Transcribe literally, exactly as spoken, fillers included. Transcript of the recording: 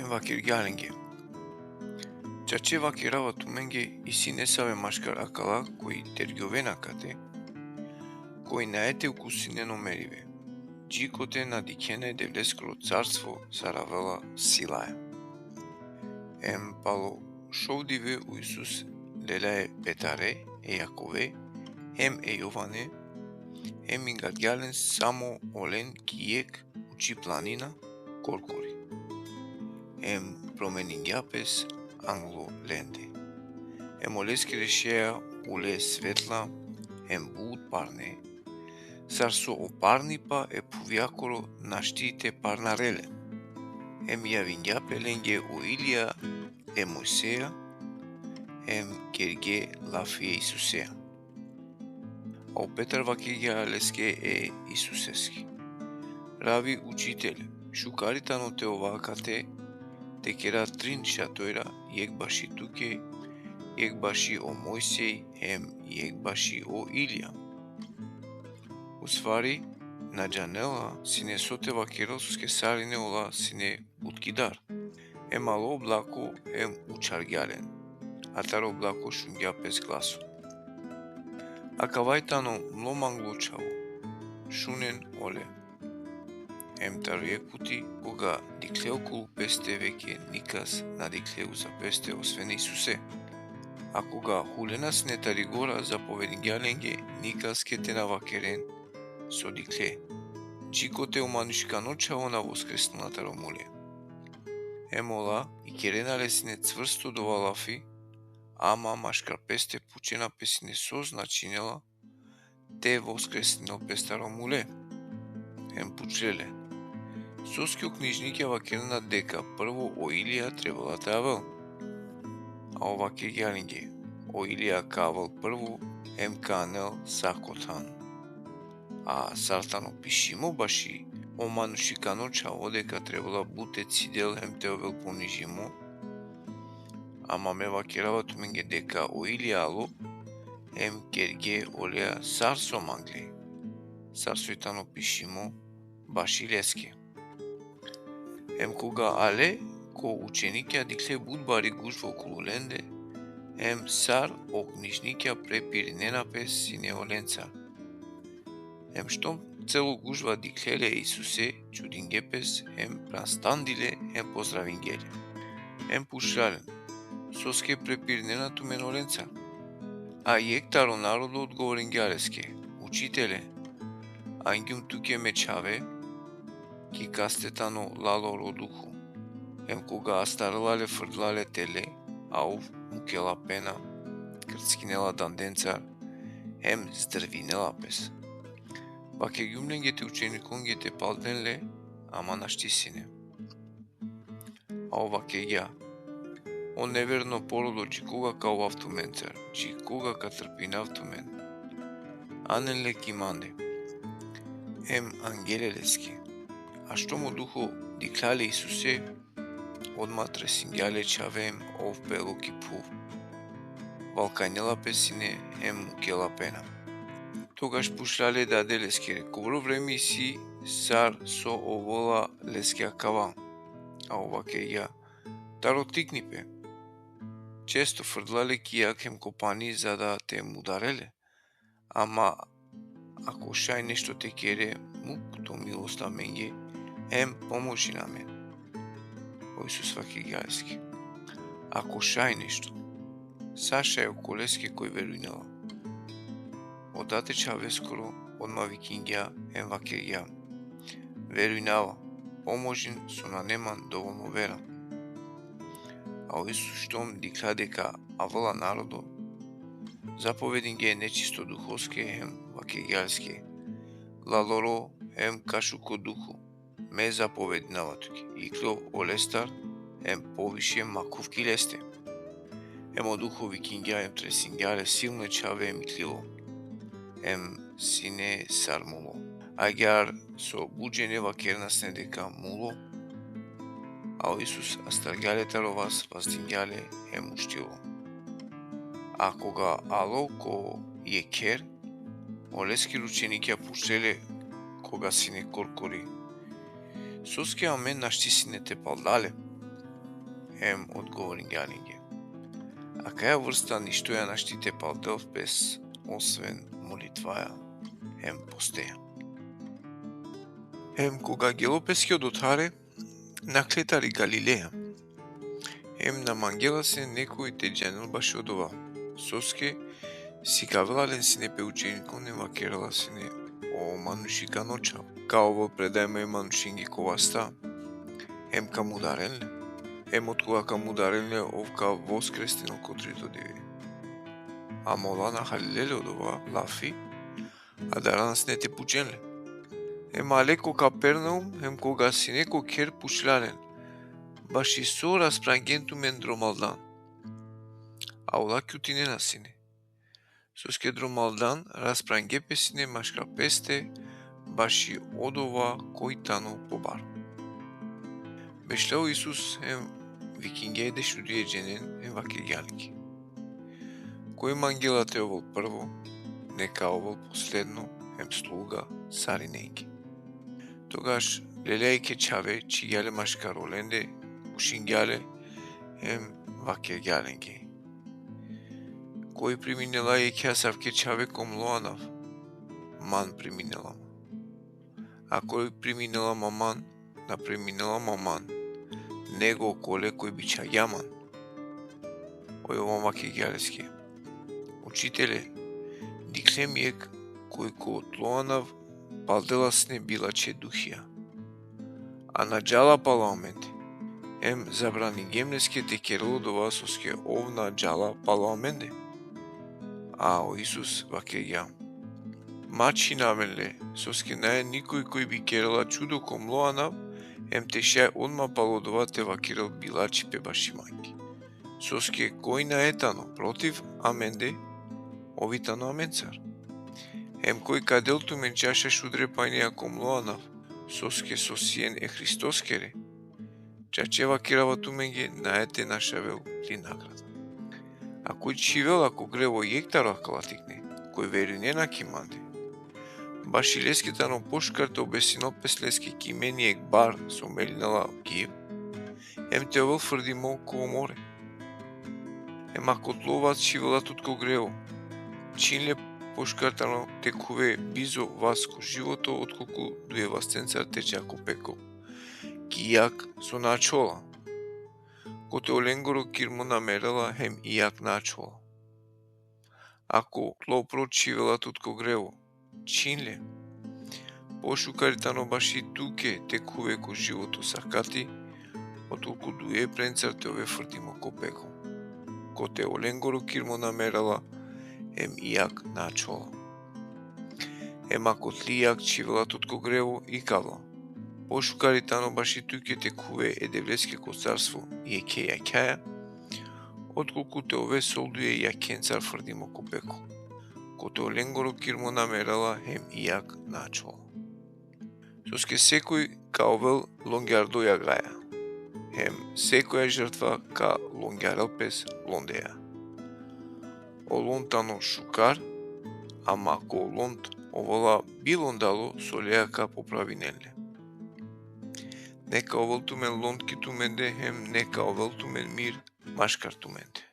Vakergja lenge: Čače vakerava tumenge, isi nesave maškar akala koj tergjovena kate, koj nae te ukusinen o meribe, dži kote na dikhena e Devleskoro carstvo sar avela silaja. Em palo šov dive o Isus lelja e Petare, e Jakove, em e Jovane, em ingargja len samo olen ki jekh uči planina korkori. Em promeningja pes anglo lende. Em oleskere šeja ule svetla, em but parne, sar so o parnipa e phuvjakoro našti te parnarel len. Em javingja pe lenge o Ilija e Mojseja, em kerge lafi e Isusea. A o Petar vakergja leske e Isuseske: Rabi, učitele, šukari tano te ova kate, te kera trin šatora, jekh baši tuke, jekh baši o Mojsej, em jekh baši o Ilija. Ustvari, na džanela sine so te vakerel, soske sarine ola sine but ki dar. Em alo oblako, em učhargja len. A taro oblako šungja pes glaso: Akavaj tano mlo manglo čhavo, šunen ole. Em taro jekh puti, koga dikhle okolu peste, veke nikas na dikhle uza peste osven e Isuse. A koga hulena sine tari gora, zapovedingja lenge nikaske te na vakeren so dikhle, dži kote o manušikano čhavo na voskresnela taro mule. Em ola ikerena le sine cvrsto dova lafi, ama maškar peste pučena pe sine so značinela te voskresninel pes taro mule. Em pučle le: Soske o knižnikja vakerena deka prvo o Ilija trebela te avel? A ov vakergja lenge: O Ilija ka avel prvo, em ka anel sa ko than. A sar tano pišimo baši o manušikano čhavo, deka trebela but te cidel em te ovel ponižimo? Ama me vakerava tumenge deka o Ilija alo, em kerge olea sar so mangle, sar so i tano pišimo baši leske. Em koga ale, ko učenikja dikhle but bari gužva okolu lende, em sar o knižnikja prepirinena pe sine olencar. Em štom celo gužva dikhle le e Isuse, čudinge pes, em prastandile, em pozdravingje le. Em pučla len: Soske prepirinena tumen olencar? A jekh taro narodo odgovoringja leske: Učitele, angjum tuke me čhave, ki kaste tano laloro duho. Em koga astarela le, frdla le tele, a ov mukela pena, krckinela dandencar, em zdrvinela pes. Vakergjum lenge te učenikonge te palden le, ama našti sine. A ov vakergja: O neverno porodo, dži koga ka ovav tumencar, dži koga ka trpinav tumen? Anen le ki mande. Em angje le leske. A štom o duho dikhlja le e Isuse, odma tresingja le čhave, em ov pelo ki phuv. Valkajnela pe sine, em mukela pena. Togaš pučla le e dade leskere: Kobor vreme isi sar so ovela leske akava? A ov vakergja: Taro tiknipe. Često frdla le ki jag em ko pani, za da te mudarel le. Ama ako šaj nešto te kere, muk to milost amenge, em pomožin amen. O Isus vakergja leske: Ako šaj nešto, sa šaj okoleske koj verujnela. O dad e čhaveskoro odma vikingja em vakergja: Verujnava, pomožin so nane man dovolno vera. A o Isus štom dikhlja deka avela narodo, zapovedingja e nečisto duhoske em vakergja leske: Laloro em kašuko duho, me zapovedinava tuke, iklov olestar, em poviše ma khuv ki leste. Em o duho vikingja em tresingja le silno e čhave em iklilo. Em sine sar mulo. Agjaar so but džene vakerena sine deka mulo, a o Isus astargja le taro vas, vazdingja le em uštilo. A koga alo ko jekh kher, oleskere učenikja pučle le koga sine korkori: Soske amen našti sine te palda le? hem odgovoringja lenge: Akaja vrsta ništo ja našti te paldel pes, osven molitvaja hem posteja. Hem koga gelo peske odothare, nakhle tari Galileja. Hem na mangela sine nekoj te džanel bašo odova, soske sikavela len sine pe učenikon hem vakerela sine: O manuši ka nočal, ka ovel predajmo e manušenge ko vasta, hem ka mudaren le, hem otkoga ka mudaren le, ov ka voskresnel ko trito dive. Ama ola na halile le odova lafi, a darana sine te pučen le. Hem ale ko Kapernaum, hem koga sine ko kher, pučla len: Baši so rasprangjen tumen dromaldan? A ola kjutinena sine, soske dromaldan rasprange pe sine maškar peste, baši odova koj tano pobar. Bešla o Isus hem vikingja e dešuduj dženen hem vakergja lenge: Koj mangela te ovel prvo, neka ovel posledno hem sluga sarinenge. Togaš lelja jekhe čhave, čhigja le maškar olende, ušingja le hem vakergja lenge: Koj priminela jekhe asavke čhave ko mlo anav, man priminela ma. A koj priminela ma man, na priminela ma man, nego okole koj bičhagja man. O Jovan vakergja leske: Učitele, dikhlem jekh koj ko tlo anav paldela sine bilačhe duhija, a na džala palo amende. Hem zabraningjem leske te kerel odova, soske ov na džala palo amende. A o Isus vakergja: Ma čhinaven le, soske nae nikoj koj bi kerela čudo ko mlo anav, hem te šaj odma palo odova te vakerel bilačhipe baši mange. Soske koj nae tano protiv amende, ov i tano amencar. Hem koj ka del tumen čaša šudre pajneja ko mlo anav, soske so sien e Hristoskere, čače vakerava tumenge, nae te našavel pli nagrada. A koj čhivela ko grevo jekh taro akala tikne, koj verujnena ki mande, baši leske tano pošukar te obesinel pes leske ki men jekh bar so melinela o kiv, hem te ovel frdimo ko more. Hem ako tlo vas čhivela tut ko grevo, čhin le, pošukar tano te khuve bizo vas ko životo, otkolku duje vastencar te dža ko peklo, ki jag so na ačhola. Kote olengoro kirmo na merela hem i jag na ačhola. Ako tlo pro čhivela tut ko grevo, čhin le. Pošukar tano baši tuke te khuve ko životo sakati, otkolku duje prencar te ove frdimo ko peklo. Kote olengoro kirmo na merela hem i jag na ačhola. Hem ako tli jag čhivela tut ko grevo, ikavla. Pošukar tano baši tuke te khuve e Devleske ko carstvo jekhe jakhaja, otkolku te ove sol duje jakhencar frdimo ko peklo. Kote olengoro kirmo na merela hem i jag na ačhola. Soske sekoj ka ovel longjardo jagaja, hem sekoja žrtva ka longjarel pes londeja. O lond tano šukar, ama ko lond ovela bi londalo, soleja ka popravinen le. Neka ovel tumen lond ki tumende, hem neka ovel tumen mir maškar tumende.